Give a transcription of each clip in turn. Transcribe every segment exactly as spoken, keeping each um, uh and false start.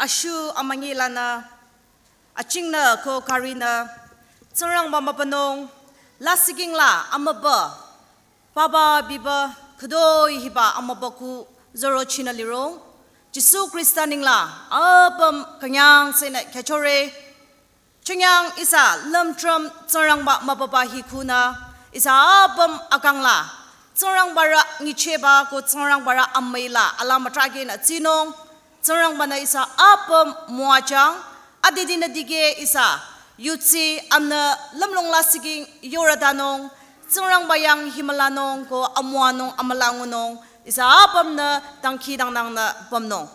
ashu amangi lanü, achingnü ko karinü, Tsingrangba mübünung, lasihking la amübü, papa biba, khüdoi hiba amübü ku zoro chinü lirong, Jisu Krista ningla, apüm künyangsenü khyachore, Chüngyang ihsa lümtrüm Tsingrangba mübüba hi khunü, ihsa apüm akangla, Tsingrangba rü nyichehba ko Tsingrangba rü amüila ala mütrahkehnü tsinung, Tsingrangba-nü ihsa apüm müwajüng, adidinü dikeh ihsa, yutsi amnü lümlong lasihking yorütanung, Tsingrangba yang himülanung ko amüwanung amülangunung, ihsa apümnü dangkhidangnangnü pümnung.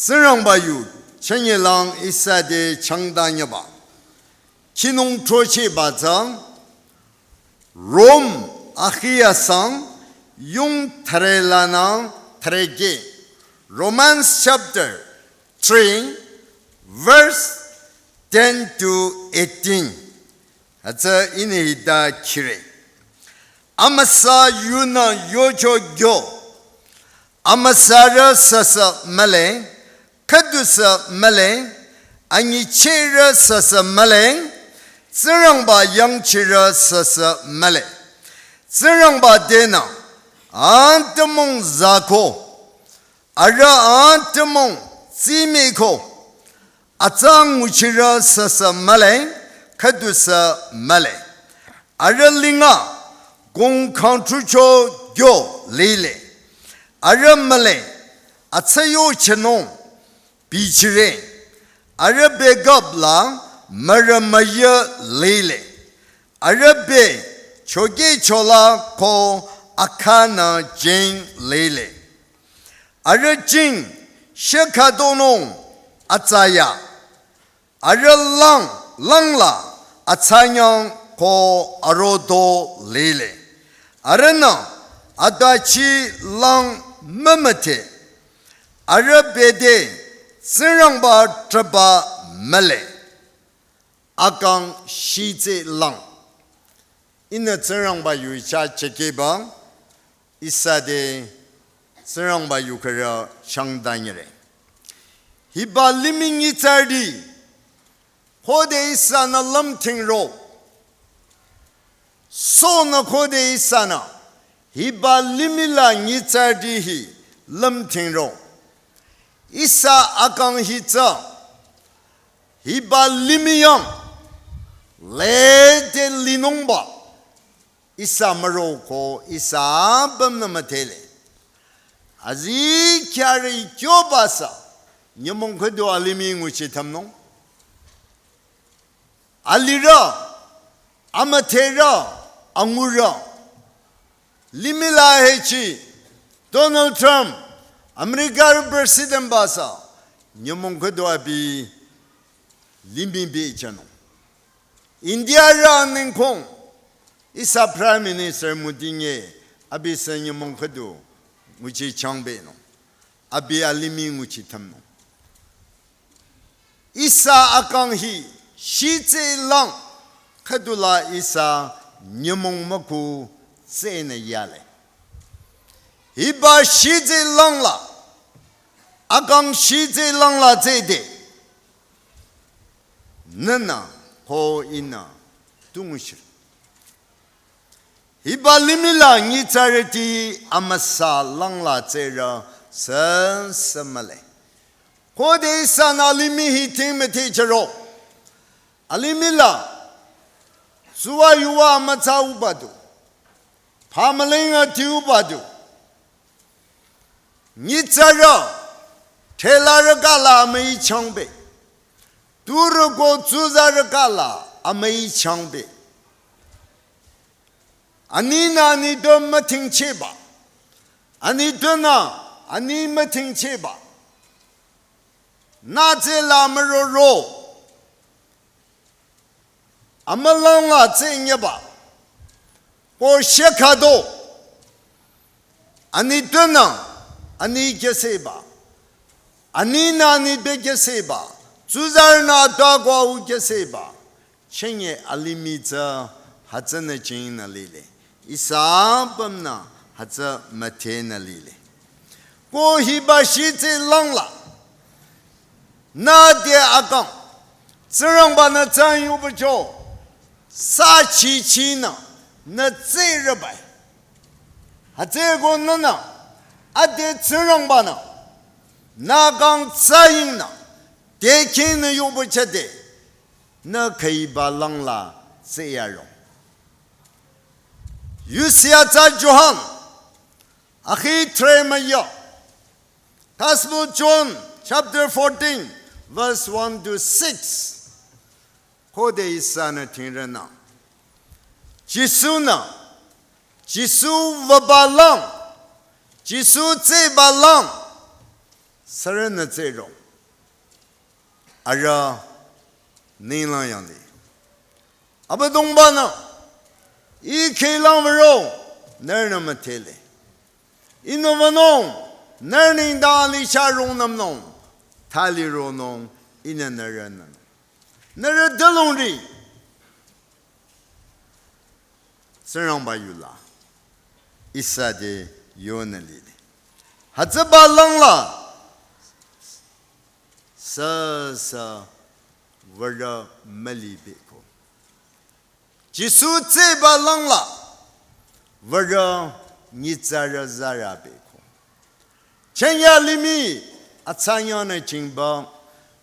Tsingrangba yu, chünyelang ihsa te changdanyüba. Khinung throchehba tsü, Rom akhi asang yung thüre lanü thüre keh. Romans chapter three, verse ten to eighteen. Hütsü ihnü hita khire. Amüsa yunü yocho kyo. Amüsarü süsü mühle, khüdusü mühle, anyichehrü süsü mühle, Tsingrangba yangchirü süsü mühle. Tsingrangba tenü, atümung zako, arüh atümung tsimiko, atsa nguchirü süsü mühle, khüdusü mühle. Arüh linga, kong khangtrucho kyo lile. Arüh mühle, atsa yochenung, bichire. Arüh begap la, mürü müyü lile. Arüh be, choke chola ko akhana jing lile. Arüh jing, shekadonung, atsaya. Arüh lang, langla, atsanyang ko arodo lile. Arühnü, adachi lang mümüte. Arüh bede, Tsingrangba traba mühle. Akang shitse lang. Ihnü Tsingrangba yu cha chekeba, ihsa te Tsingrangba yu khürü changdanyire. Hiba limih nyitsarüti, khode ihsanü lümthingro. Sonü khode ihsanü, hiba limih la nyitsarüti hi lümthingro. Ihsa akang hi tsü, hiba limih yang, lede linungba, ihsa müroko, ihsa apümnü müdhele. Azikyarü kyoba sü, nyümong khüdu alimih nguchi thamnung. Alirü, amüdherü, angurü. Limih la hechi, Donald Trump, America president ba sü, nyümong khüdu abi limih bichanung. India rü ningkong, ihsa Prime Minister Modi nye, abi sü nyümong khüdu, nguchi changbenung. Abi alimih nguchi thamnung. Ihsa akang hi, shitse lang, khüdula ihsa nyümong müku tsenü yale. Hiba shitse langla, akang shitse langla tsede. Nünü ko ihnü tungshir. Hiba limih la nyitsarüti amüsa langla tsere süsü mühle. Khode ihsanü alimih hi ting müdhechero. Alimih la, tsuwa yuwa amütsa ubadu. Pamülinga ti ubadu. Nyitsarü, thelarü kala amüi changbe. Turü ko tsuzarü kala amüi changbe. Aninü ani dü mütingcheba. Ani dünü ani mütingcheba. Nü tsela müroro. Amülangla tsenyeba. Ko shekado. Ani dünü ani keseba. Aninü ani be keseba. Tsuzarünü adagwa u keseba. Chenye alimih tsü hütsünü chingnü lile. Ihsa apümnü hütsü müdhenü lile. Ko hiba shitse langla. Nü te akang. Tsingrangba-nü tsü yubacho. Sa chichinü. Nü tsere bai. Hütsüko nünü. Ade Tsingrangba-nü. Nü kang tsü yingnü. Te kinü yubachade. Nü khüiba langla tseyaro. Yusi atsa Johan, akhi thre maya. Gospel John chapter fourteen, verse one to six. Khode ihsanü tingrenü. Jisu-nü, Jisu wüba lang, Jisu tseba lang, sürünü tsero. Arüh ninglang yangdi. Abüdongba-nü, ih kheh lang würo, nührünü müdhele. Ihnü wünung, nührü nengdang licha rungnümnung, thali ronung, ihnü nührünü. Nührü dülungri. Tsingrangba yula. Ihsa te yonü lile. Hütsüba langla. Süsü würü müli beko. Jisu tseba langla. Würü nyitsarü zarü beko. Chenya limih. Atsanyang nü jingba,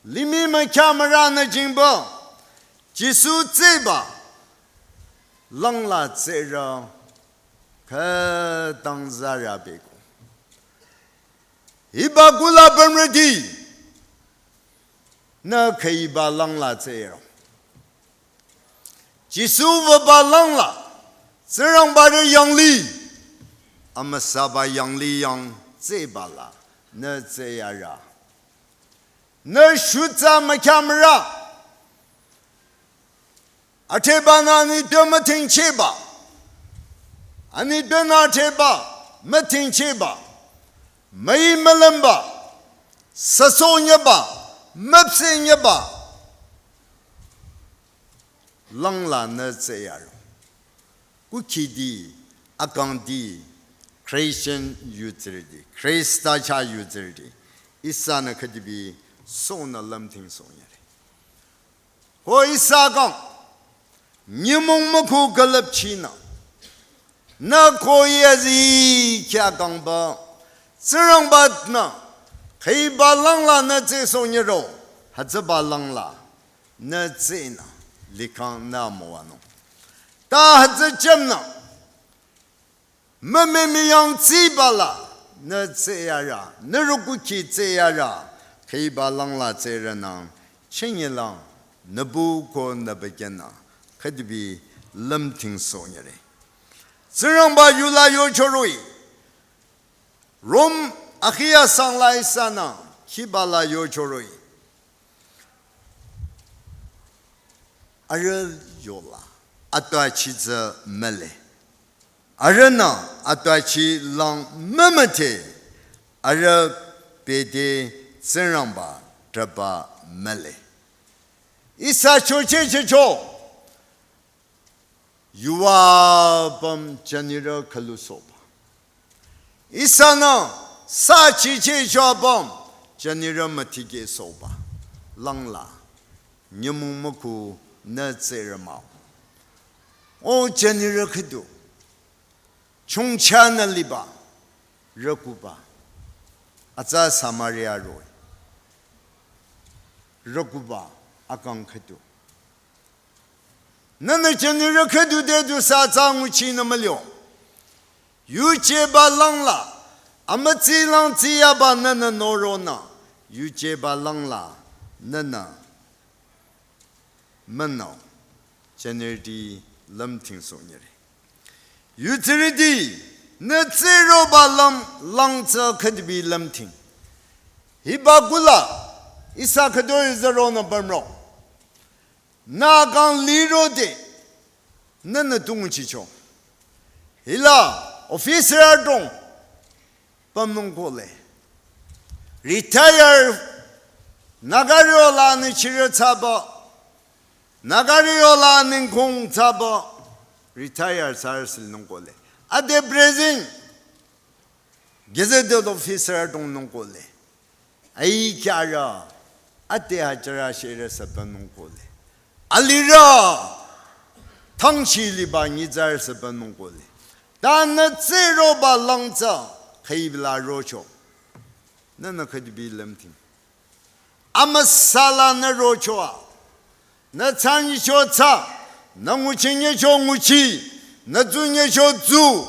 limih mükya müra nü jingba, Jisu tseba, langla tsera, khütang zara beko. Hiba kula bamredi, nü khüiba langla tsera. Jisu wüba langla, Tsingrangba de yangli, amüsaba yangli yang tseba la, nü tseyara. Nü shutsa mükya müra. Atheba nü ani dü mütingcheba. Ani dü nü atheba mütingcheba. Müi mülümba. Sasonyaba. Müpsenyaba. Langla nü tseyaro. Kukhidi, akangdi, Christian yutsiridi, Khrista cha yutsiridi, ihsanü khüdibi sonü lümting sonyare. Ko ihsa kang, nyümong müku galapchinü, nü ko yazi kya kangba, Tsingrangba nü, khüiba langla nü tse sonyaro, hütsüba langla, nü tsenü, likang nü müwanung. Ta hütsü chemnü, mümemi yang tsibala, nü tseyara, nü rukuki tseyara, khüiba langla tseranang, chenyelang, nübu ko nübükenü, khüdibi lümting sonyare. Tsingrangba yula yochoroi, Rom akhia sangla ihsanü, khibala yochoroi. Arüh yola, atüachi tsü mühle. Arühnü atüachi lang mümüdhe, arüh bede Tsingrangba traba mühle. Ihsa choche checho, yuva püm janirü khülu soba. Ihsanü sa chiche shwabam, janirü müthike soba. Langla, nyümong müku nü tseremao. O janirü khüdu, chongcha nü liba, rükuba. Atsa Samaria roi. Rükuba, akang khüdu. Nünü janirü khüdu de du sa tsa nguchi nü mülio. Yujeba langla, amütsi lang tsiyaba nünü noronü. Yujeba langla, nünü. Münao, janirüti lümting sonyare. Yutsirüti, nü tsiroba lang, lang tsü khüdibi lümting. Hiba kula, ihsa khüdoi zaronü bamro. Nü kang lirode, nünü tunguchicho. Hila, officer adrong, pamung kole. Retire, nü gari ola nü chire tsaba. Nü gari ola nü kong tsaba. Retire sar sil nung kole. Ade present, gazetted officer adrong nung kole. Ai kyara, ate hachara shere sapanung kole. Alira, tangchi liba nyitsar sapanung kole. Ta nü tsiroba lang tsü, khüibila rocho. Nünü khüdibi lümting. Amüsala nü rocho a. Nü tsanyicho tsa. Nü nguchinyecho nguchi. Nü tsunyecho tsu.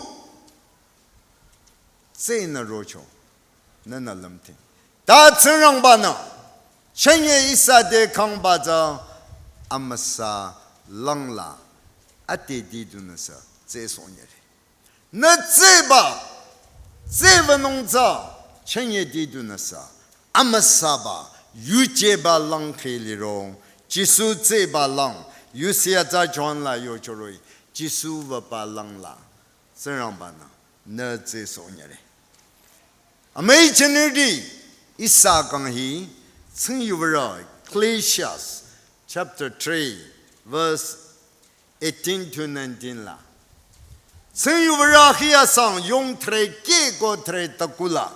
Tsenü rocho, nünü lümting. Ta Tsingrangbanü, chenye ihsa te kangba tsü, amüsa langla, ate didunü sü, tse sonyere. Nü tseba, tseba nung tsü, chenye didunü sü, amüsaba, yujeba lang khe lirong, Jisu tseba lang, yusi atsa Johan la yochoroi, Jisu wüba langla. Tsingrangbanü, nü tse sonyere. Amüi chinirüti, ihsa kang hi, Tsingyuvüra, Ecclesiastes, chapter three, verse eighteen to nineteen la. Tsingyuvüra hiyasang yong thre ke ko thre takula.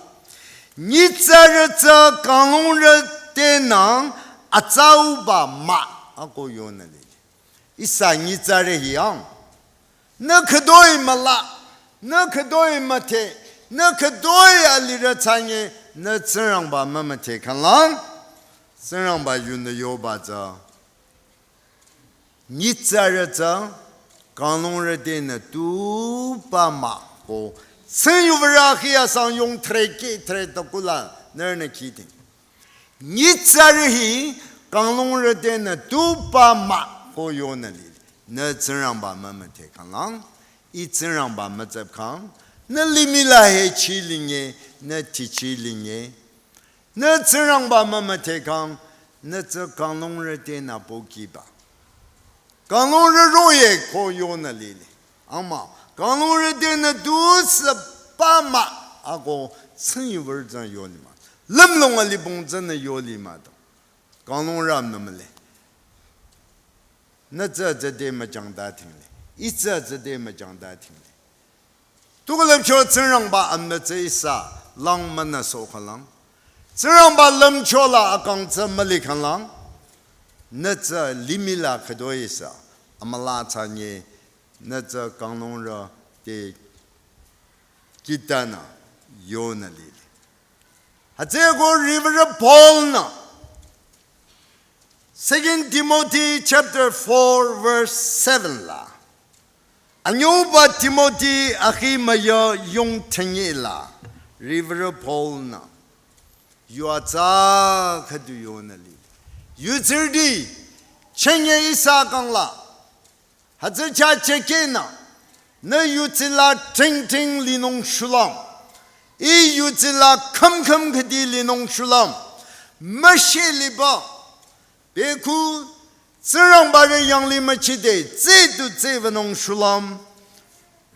Nyitsarü tsü kanglungrü tenang atsauba mah, ako yonü lile. Ihsa nyitsarü hiyang. Nü khüdoi müla, nü khüdoi müthe, nü khüdoi alirü tsanye, Nü Tsingrangba mümüdhe khanglang, Tsingrangba yunü yoba tsü, nyitsarü tsü, kanglungrü tenü tuba mah ko, Tsingyurü khi asang yung thre ke thre takula nührünü kiting. Nyitsarü hi kanglungrü tenü tuba mah ko yonü lile. Nü Tsingrangba mümüdhe khanglang, Ih Tsingrangba mütsüp khang, nü limih la he chilinge, nü tichilinge. Nü Tsingrangba mümüdhe khang, nü tsü kanglungrü tenü pokiba. Kanglungrü roye ko yonü lile. Ama, kanglungrü tenü tusü pama, ako Tsingyurü tsü yolima. Lümlong alibong tsünü yolima do. Kanglungrü amnü mühle. Nü tsü tsü te müchangta tingle. Ih tsü tsü te müchangta tingle. Tukulüpcho Tsingrangba amnü tsü ihsa lang münü so khanglang. Tsingrangba lümcho la akang tsü müli khanglang. Nü tsü limih la khüdo ihsa. Amüla tsü nye, nü tsü kanglungrü te kitanü yonü lile. Hütsüko riwürü Paul-nü Second Timothy chapter four verse seven la. Anyüba Timothy akhi müya yung thengi la. Riwürü Paul-nü. Yu atsa khüdu yonü lile. Yutsirüti, chünye ihsa kang la. Hütsü chah chehkehnü, nü yutsi la ting ting linung shulüm. Ih yutsi la khüm khüm khüdi linung shulüm. Müsheh liba. Bekhu, Tsingrangba rü yanglih müchide, tsü tu tsü wünung shulüm.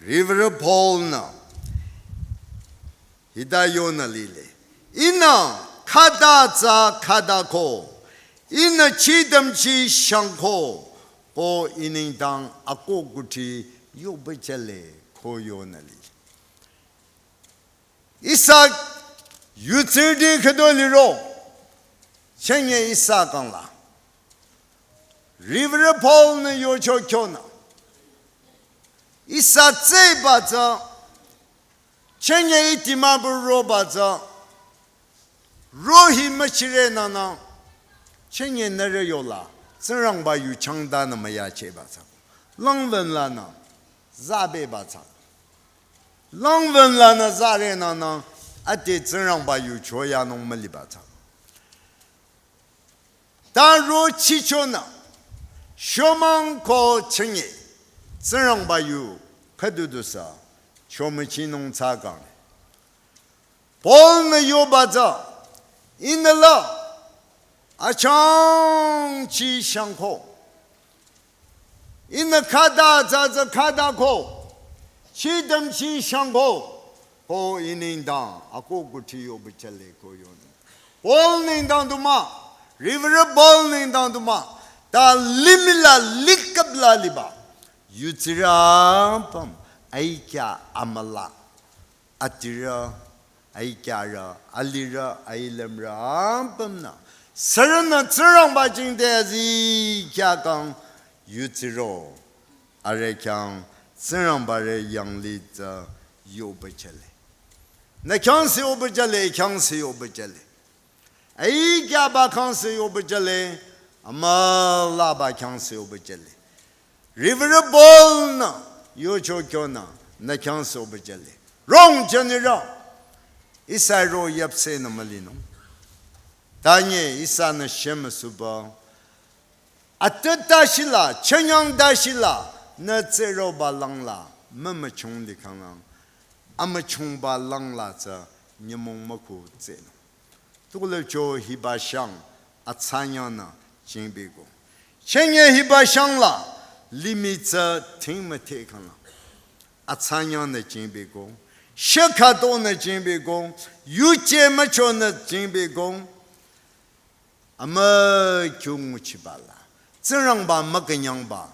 Riwürü Paul-nü. Hita yonü lile. Ihnü khüta tsü khüta ko. Ihnü chidam chi shangko. Ko ih nengdang akoh kuthsi yoba chale ko yonü lile. Ihsa yutsirüti khüdu liro. Chünye ihsa kang la. Riwürü Paul-nü yocho kyonü. Ihsa tsüba tsü. Chünye ih Dimapur roba tsü. Roh-i müchire nünü. Chünye nührü yola. Tsingrangba yu changtanü müyacheba tsü. Langwün lanü. Zabeba tsü. Langwün lanü zare nünü. Ade Tsingrangba yu choyanung müliba tsü. Ta ro chichonü, shomang ko chünye, Tsingrangba yu, khüdu dusü, chomüchinung tsü kang. Paul-nü yoba tsü, ihnü la, achang chi shangko. Ihnü khüta tsü tsü khüta ko. Chidam chi shangko. Ko ih nengdang akoh kuthsi yoba chale ko yonü. Paul nengdang du mah. Riwürü Paul nengdang du mah. Ta limih la likap la liba. Yutsirü apüm. Aikya amüla. Adirü. Aikyarü, alirü, ailümrü, apümnü. Sürünü Tsingrangba jingte azikyah kang yutsiro. Arüh khyang Tsingrangba rü yanglih tsü yoba chale. Nü khyang sü yoba chale, khyang sü yoba chale. Aikyaba khyang sü yoba chale, amülaba khyang sü yoba chale. Riwürü Paul-nü, yocho kyonü, nü khyang sü yoba chale. Rong chanirü, ihsa ro yapsenü mülinung. Tanye ihsanü shemüsuba. Atüta shila, chünyang da shila, nü tsüroba langla, mümüchung likhanglang. Amüchungba langla tsü, nyümong müku tsünung. Tukulüpcho hiba shang, atsanyanü jingbiko. Chünye hiba shang la, limih tsü ting müthehkhangla. Atsanyanü jingbiko. Shekhatonü jingbiko. Yuje müchonü jingbiko. Amükyung nguchiba la. Tsingrangba mükünyangba.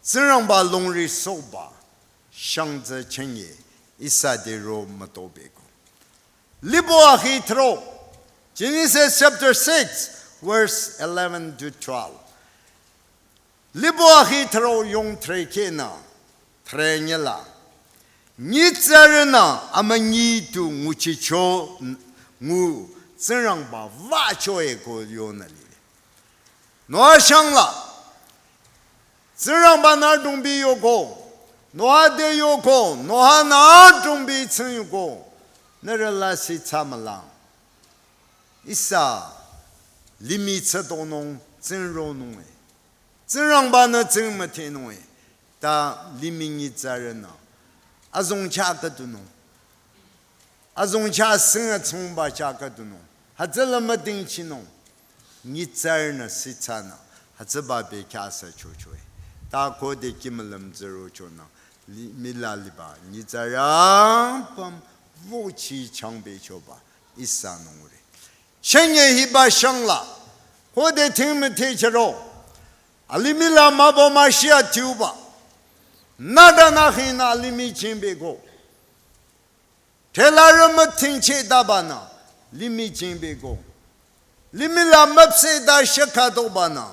Tsingrangba longri sohba. Shang tsü chünye. Ihsa te ro mütobiko. Libo akhi thro. Genesis chapter six, verse eleven to twelve. Libo akhi thro yung thre kena. Thre nyela. Nyitsarünü amünyi tu nguchicho n-, ngu Tsingrangba wücho-e ko yonü lile. Noah shangla Tsingrangba nü dongbi yoko, Noah te yoko, Noah nü dongbi tsing yoko, nührü lasih thsamülang. Ihsa limih tsütonung tsingronung-e, Tsingrangba nü tsing müdhenung-e, ta limih nyitsarünü azong chah khüdunung, azong chah sing atsungba chah khüdunung, hütsüla müdingchinung, nyitsarünü sitsanü hütsüba bekhyah sü chocho-e. Ta khode kih mülüm zero chonü limih la liba nyitsarü apüm wüchi changbe choba ihsanü ngure. Chünye hiba shangla khode ting müdhecharo, alimih la mübü müshia tiuba, nüde nü hinü alimih jingbeko, thela rü mütingcheh dabanü limih jingbeko, limih la müpseh da shükhatobanü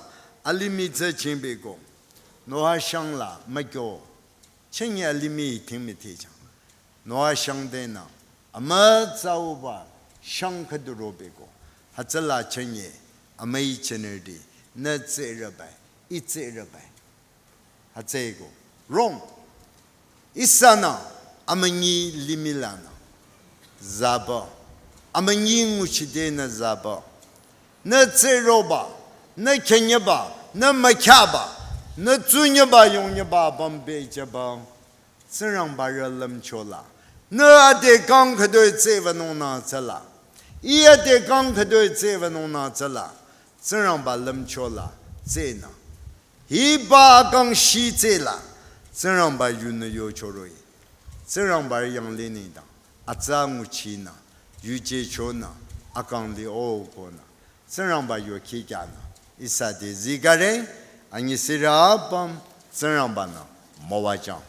alimih tsü jingbeko, Noah shangla mükyo, chünye alimih ting müdhechang, Noah shang denü amütsauba shang khüdu robeko, hütsüla chünye amüi chünirüti nü tsürübai, ih tsürübai, hütsüeko rong. Ihsanü amünyi limih lanü zaba, amünyi nguchidenü zaba, nü tsüroba, nü khenyeba, nü mükhyaba, nü tsunyeba yonyeba bambe jüba, Tsingrangba rü lümchola, nü ade kang khüdoi tsüwünungnü tsüla, ih ade kang khüdoi tsüwünungnü tsüla, Tsingrangba lümchola tsünü, hiba akang shitsela Tsingrangba yunü yochoro-i, Tsingrangba rü yanglih nengdang atsa nguchinü, yuje chonü, akang li okonü, Tsingrangba yu khikyanü ihsa te zikare. Anyisirü apüm Tsingrangba-nü müwajüng.